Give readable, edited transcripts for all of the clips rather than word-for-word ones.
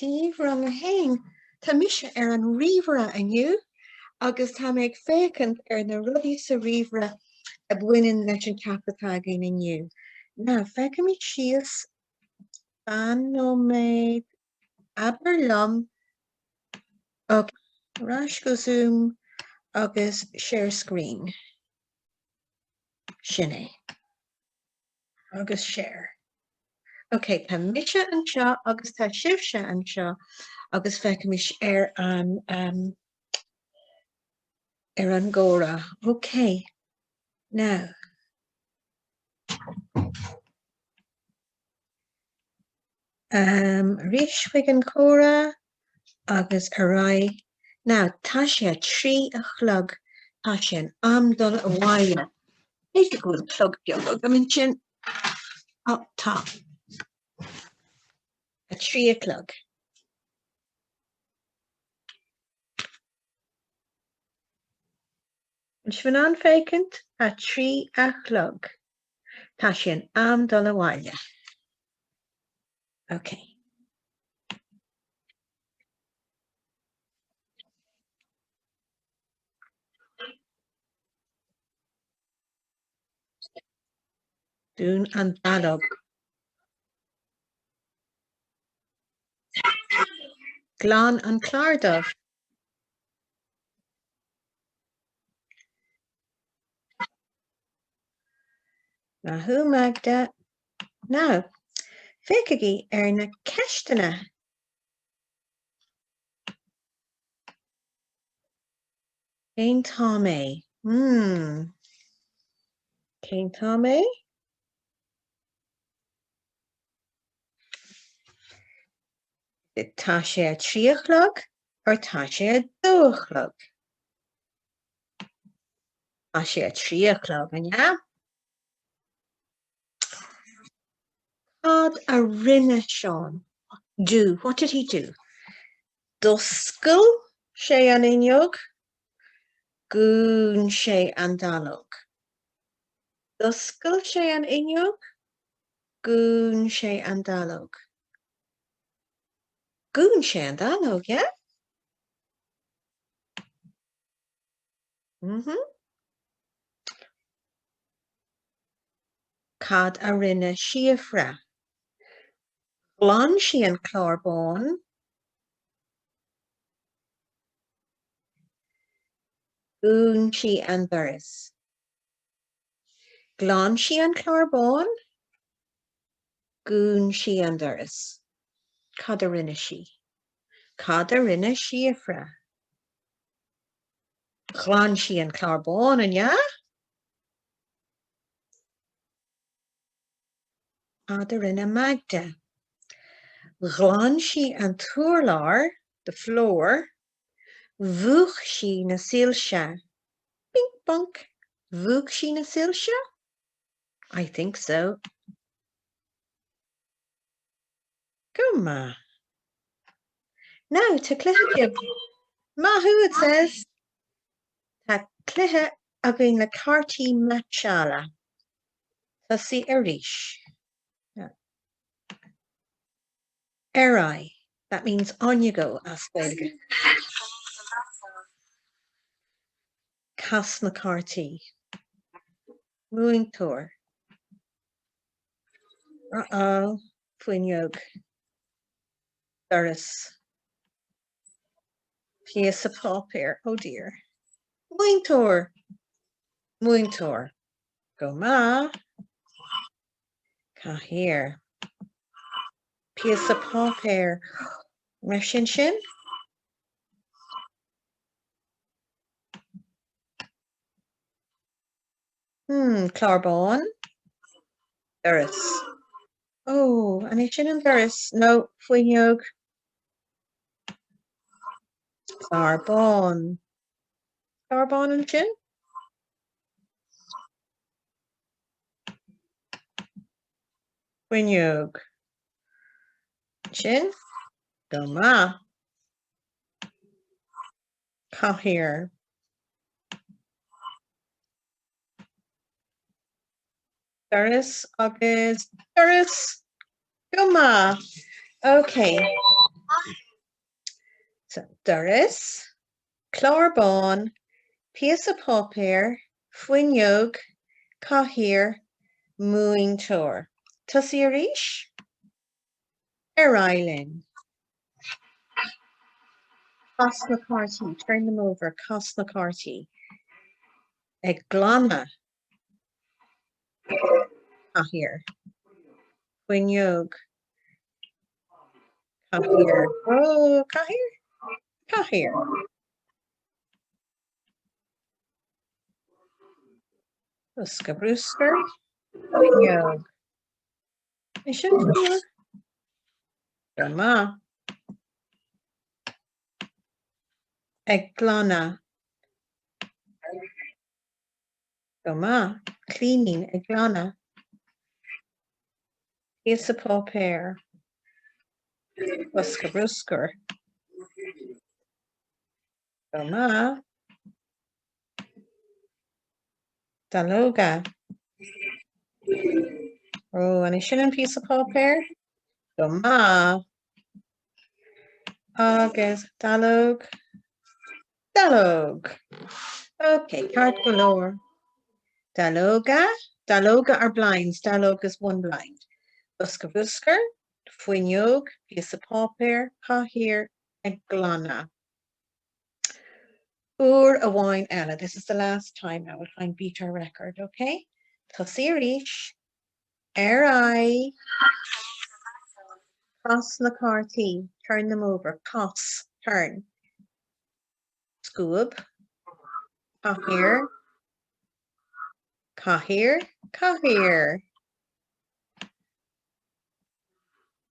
Dia daoibh rang a haon. Tá mise ar an ríomhaire inniu agus tá mé ag féachaint ar na rudaí sa ríomhaire a bhaineann leis an ceacht atá againn inniu. Now, féachaimid síos fan nóiméad, abair liom, ok, ar ais go Zoom agus share screen. Sin é. Agus share. Ok, tá mise anseo agus tá sibhse anseo agus féachaimis ar an um, ar an gcomhrá. Ok, now. Um, arís chuig an chomhrá agus ar aghaidh. Now, tá sé a 3 a chlog, tá sé in am dul abhaile. B'fhéidir go bhfuil clog beag agam ansin. Ó, tá. A 3 a chlog. An sibh in ann féachaint? A 3 a chlog. Tá sé in am dul abhaile. Ok. Dún an dallóg. Glan an clár dubh. Maith thú, Magda. Now, féachaigí ar na ceisteanna. Cén t-am é? Hmm. Cén t-am é? Tá sé a 3 a chlog or tá sé a 2 a chlog? Tá sé a 3 a chlog, an ea? Cad a rinne Seán? Do, what did he do? D'oscail sé an fhuinneog, dhún sé an dallóg. D'oscail sé an fhuinneog, dhún sé an dallóg. Dhún sé an dallóg, yeah? Mhm. Cad a rinne Síofra? Ghlan sí an clár bán. Dhún sí an doras. Ghlan sí an clár bán. Dhún sí an doras. Cad a rinne sí? Cad a rinne Síofra? Ghlan sí an clár bán, an ea? Cad a rinne Magda? Ghlan sí an t-urlár, the floor, mhúch sí na soilse. Bink bonk! Mhúch sí na soilse? I think so. Go maith. Now, tá cluiche beag. Maith thú, it says. Tá cluiche againn le cártaí meaitseála. Tosaigh arís. Ar aghaidh. That means on you go as Gaeilge. Cas na cártaí. Múinteoir. Uh-oh. Fuinneog. Doras. Píosa páipéir. Oh dear. Múinteoir! Múinteoir. Go maith. Cathaoir. Píosa páipéir. An raibh sé ansin? Hmm, clár bán. Doras. Ó, an é sin an doras? No, fuinneog. Clár bán. Clár bán ansin? Fuinneog. Ansin? Go maith. Cathaoir. Doras agus doras. Go maith. Ok. So, doras, clár bán, píosa páipéir, fuinneog, cathaoir, múinteoir. Tosaigh arís. Ar aghaidh linn. Cas na cártaí, turn them over, cas na cártaí. Ag glanadh. Cathaoir. Fuinneog. Cathaoir. Ó, cathaoir? Cathaoir. Bosca bruscair. Fuinneog. É sin fuinneog? Go maith. Ag glanadh. Go maith. Cleaning, ag glanadh. Píosa páipéir. Bosca bruscair. Go maith. Dallóga. Ó, an é sin an píosa páipéir? Go maith. Agus dallóg. Dallóg. Ok, ceart go leor. Dallóga, dallóga are blinds, dallóg is one blind. Bosca bruscair, fuinneog, píosa páipéir, cathaoir, ag glanadh. Uair amháin eile, this is the last time now, we'll try and beat our record, ok? Tosaigh arís. Ar aghaidh. Cas na cártaí, turn them over, cas, turn. Scuab, cathaoir, cathaoir, cathaoir.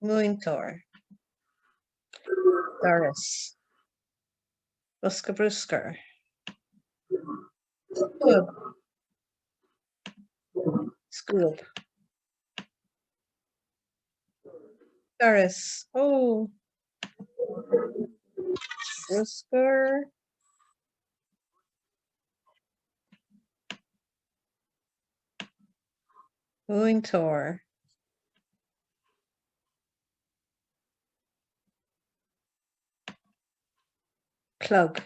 Múinteoir. Doras. Bosca bruscair. Scuab. Scuab. Doras. Ó. Bruscar. Múinteoir. Clog.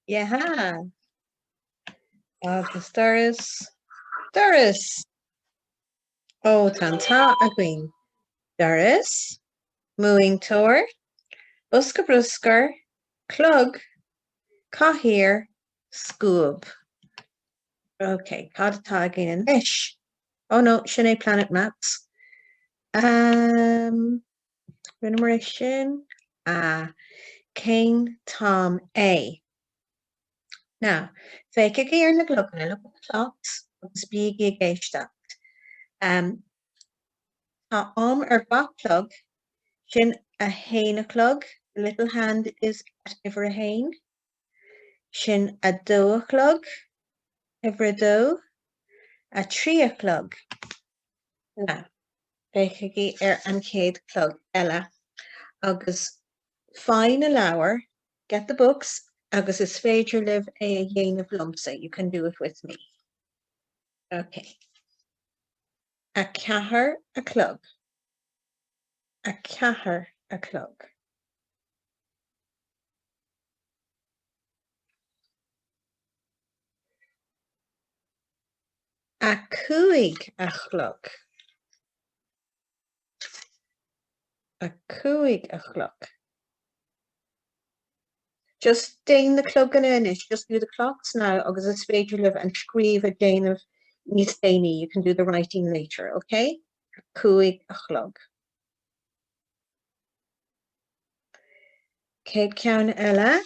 Yeah. Agus doras. Doras! Ó, tá an t-ádh againn. Doras, múinteoir, bosca bruscair, clog, cathaoir, scuab. Ok, cad atá againn anois? Oh no, sin é Planet Maths. Um, rinneamar é sin. Ah, cén t-am é? Now, féachaigí ar na gcloganna, look at the clocks, agus bígí ag éisteacht. Um, tá am ar gach clog, sin a haon a chlog, the little hand is at uimhir a haon, sin a dó a chlog, uimhir a dó, a trí a chlog. Now, féachaigí ar an chéad chlog eile agus faigh na leabhair Get the books agus is féidir libh é a dhéanamh liomsa, you can do it with me. Ok. 4 a chlog. 4 a chlog. 5 a chlog. 5 a chlog. Just déan na cloganna anois, just do the clocks now agus is féidir libh an scríobh a dhéanamh níos déanaí, you can do the writing later, ok? 5 a chlog. Céad ceann eile.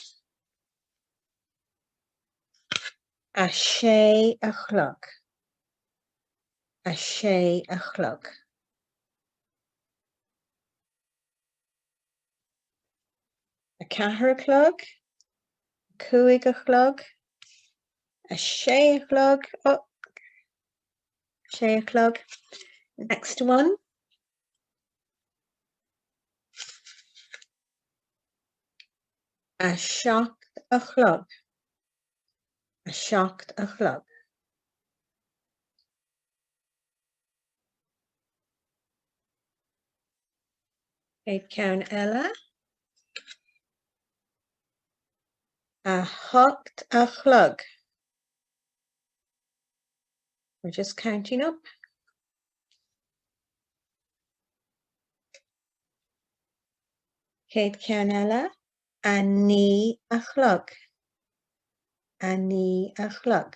6 a chlog. 6 a chlog. 4 a chlog, 5 a chlog, 6 a chlog, oh, 6 a chlog. Next one. 7 a chlog. 7 a chlog. Chéad ceann eile. 8 a chlog. We're just counting up. Chéad cheann eile, 9 a chlog. 9 a chlog.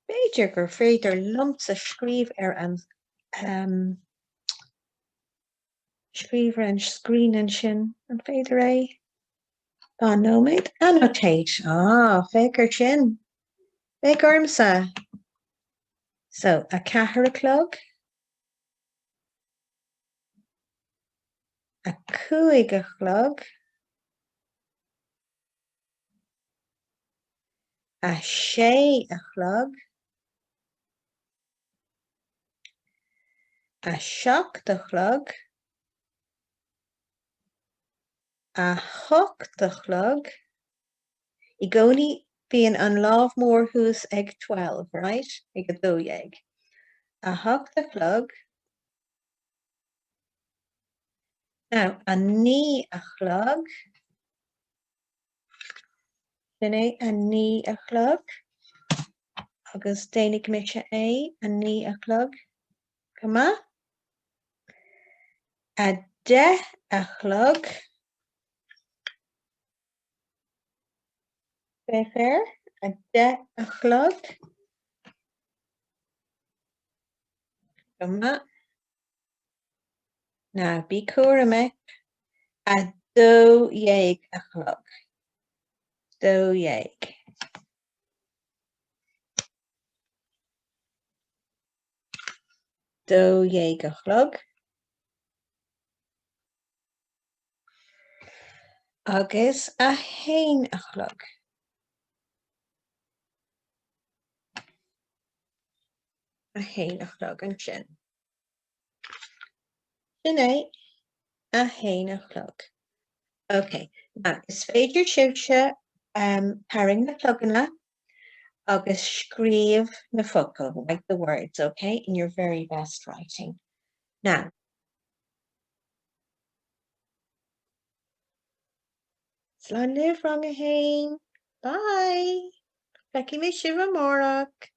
B'fhéidir gur féidir liomsa scríobh ar an um, Scríobh ar an screen ansin, an féidir é? Fan nóiméad. Annotate. Ah, féach ar sin. Féach ormsa. So, 4 a chlog. 5 a chlog. 6 a chlog. 7 a chlog, 8 a chlog. I gcónaí bíonn an lámh mór thuas ag 12, right? Ag 12. 8 a chlog. Now, 9 a chlog. Sin é 9 a chlog agus déanfaidh mise é 9 a chlog. Go maith. 10 a chlog. Féach air, 10 a chlog. Go maith. Now, bí cúramach. 12 a chlog. 12. 12 a chlog. Agus 1 a chlog. 1 a chlog ansin. Sin é 1 a chlog. Ok, now is féidir sibhse um, tarraing na cloganna agus scríobh na focail, write the words, ok, in your very best writing. Now, Slán libh rang a haon. Bye! Feicfidh mé sibh amárach.